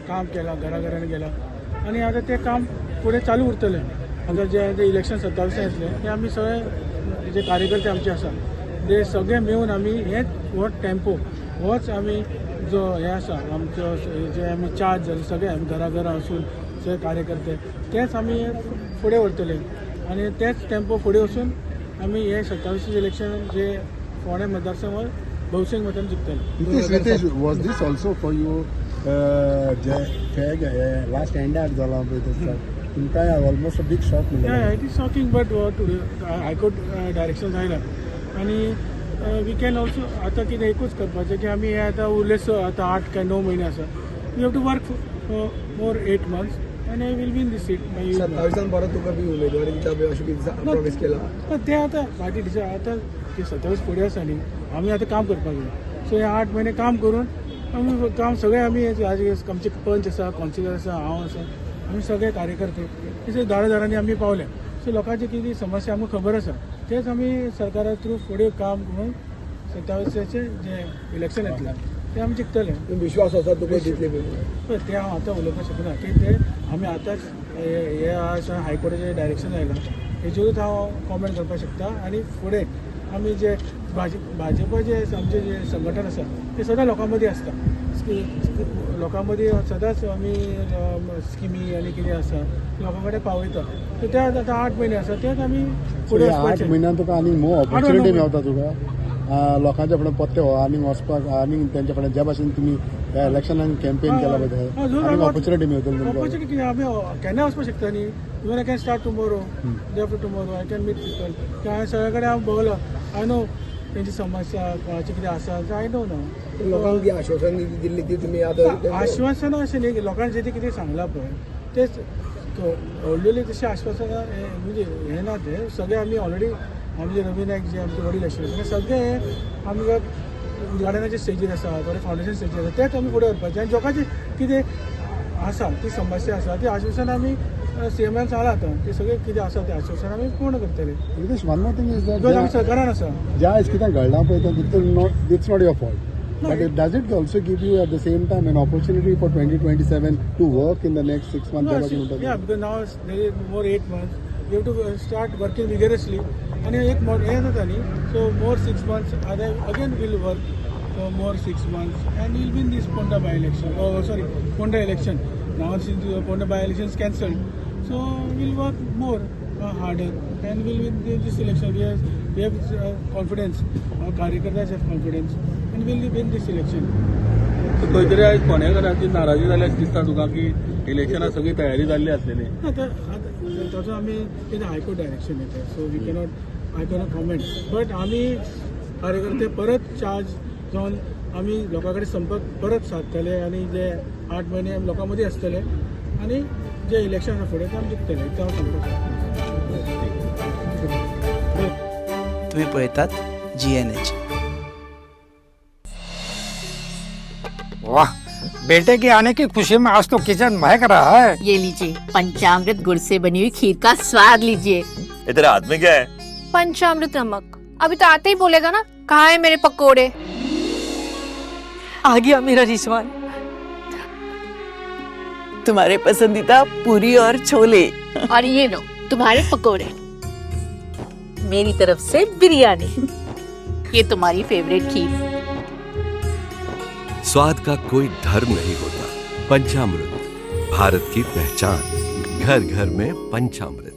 काम केलां, घरा घरांनी गेलां आनी आतां तें काम फुडें चालू उरतलें. आतां जें जें इलेक्शन 27 येतलें, तें आमी सगळे जे कार्यकर्ते आमचे आसा ते सगळे मेळून आमी हेच हो टेम्पो होच आमी जो हे आसा आमचो, जे आमी चार्ज जाले, सगळे आमी घरा घरा वचून सगळे कार्यकर्ते तेच आमी फुडें व्हरतले आनी तेच टेम्पो फुडें वचून आमी हे 27 इलेक्शन जे फोंडें मतदारसंघ भौशीक मतान जिखतले. Ritesh, Ritesh, was this also for you J fag last एंडाक जाला पळय तसो तुमकांय ऑलमोस्ट बीग शॉक म्हणलें? It is shocking, but High Court direction आयला आनी we can also आतां कितें एकूच करपाचें की आमी हे आतां उरले स, आतां 8 काय 9 म्हयने आसा. We have to work more 8 months आनी we'll win this seat. 27 परत तुका बी उमेदवारी दिता पळय, अशें कितें प्रॉमिस केला? ते आतां पार्टी डिसायड. आतां ते 27 फुडें आसा न्ही, आमी आतां काम करपाक जाय. सो हे 8 म्हयने काम करून आमी काम सगळे आमी आज आमचे पंच आसा, कावन्सिलर आसा, हांव आसा, आमी सगळे कार्यकर्ते तशें दारा दारांनी आमी पावले. सो लोकांची कितें समस्या आमकां खबर आसा, तेच आमी सरकारा थ्रू फुडें काम करून 27चें जें इलेक्शन येतलें तें आमी जिखतले. विश्वास आसा तुका दितले बी? पळय, तें हांव आतां उलोवपाक शकना की ते आमी आतांच हे आसा, हायकोर्टाचें डायरेक्शन आयलां, हेजेरूच हांव कॉमेंट करपाक शकता. आनी फुडें आमी जे भाजपा जे आमचें जे संघटन आसा तें सदां लोकां मदीं आसता. लोकां मदीं सदांच आमी स्किमी आनी कितें आसा लोकां कडेन पावयता. सो ते आतां 8 म्हयने आसा, तेच आमी फुडें ह्या 8 वचपाचें. म्हयन्यान तुका आनीक मोर ऑपॉर्च्युनिटी णव. मेवता तुका लोकांच्या फुडें पत्ते हो आनीक वचपाक, आनीक तेंच्या फुडें ज्या भाशेन तुमी ह्या इलेक्शनाक कॅम्पेन केला पळय, आनीक ऑपॉर्च्युनिटी मेवतली तुमकां. ऑपॉर्च्युनिटी कितें, आमी केन्ना वचपाक शकता न्ही. Even I can start tomorrow, day after tomorrow, I can meet people. हांवें सगळे कडेन हांव भोंवलो, I know तेंची समस्या कोणाची कितें आसा, I know न्हू. लोकांक ती आश्वासन दिल्ली ती तुमी आतां आश्वासनां अशें न्ही की लोकांक जें कितें सांगलां पळय तेच व्हडलें तशें आश्वासनां म्हणजे हें ना. तें सगळें आमी ऑलरेडी आमचे रवी नायक जे आमचे वडील आशिल्ले, ते सगळे हे आमकां उद्घाटनाचे स्टेजीर आसा, थोडे फावंडेशन स्टेजीर आसा, तेच आमी फुडें व्हरपाचें. आनी लोकांचें कितें आसा ती समस्या आसा, ती आश्वासन आमी सीएमान सांगलां, आतां ते सगळें कितें आसा तें आश्वासन आमी पूर्ण करतले. Ritesh, one more thing is because आमी that सरकारान आसा. ज्या आयज कितें घडलां पळय तें not it's not your fault. But it does it also give you at the same time an opportunity for 2027 to work in the next 6 months? No, ज्या भाशेन म्हणटा. Yeah, because now there is more 8 months. We have to start working vigorously. आणि एक हें जाता न्ही, so more 6 months, again we'll work for more 6 months and we'll win this Ponda by election. Oh, sorry, Ponda election. Now since the Ponda by election is cancelled, so we'll work more harder and we'll win this election. We have confidence. Our कार्यकर्ताs have confidence and we'll win this election. खंय तरी आयज फोंडेकारांची नाराजी जाल्या अशें दिसता तुका की इलेक्शना सगळी तयारी जाल्ली आसलेली? ना, तर आतां ताचो आमी कितें हायकोर्ट डायरेक्शन येता, so we cannot I cannot comment, but आमी कार्यकर्ते परत चार्ज जावन आमी लोकां कडेन संपर्क परत सादतले आनी जे 8 म्हयने आमी लोकां मदीं आसतले आनी जे इलेक्शन आसा फुडें ते आमी जिखतले, इतलें हांव सांगपाक शकता. तुम्ही पळयतात जीएनएच. वाह, बेटे के आने की खुशी में आज तो किचन महक रहा है. ये लीजिए, पंचामृत गुड़ से बनी हुई खीर का स्वाद लीजिए. ये तेरे हाथ में क्या है? पंचामृत नमक. अभी तो आते ही बोलेगा ना, कहाँ है मेरे पकोड़े? आ गया मेरा रिजवान. तुम्हारे पसंदीदा पूरी और छोले. और ये लो तुम्हारे पकोड़े. मेरी तरफ से बिरयानी. ये तुम्हारी फेवरेट खीर. स्वाद का कोई धर्म नहीं होता. पंचामृत, भारत की पहचान. घर घर में पंचामृत.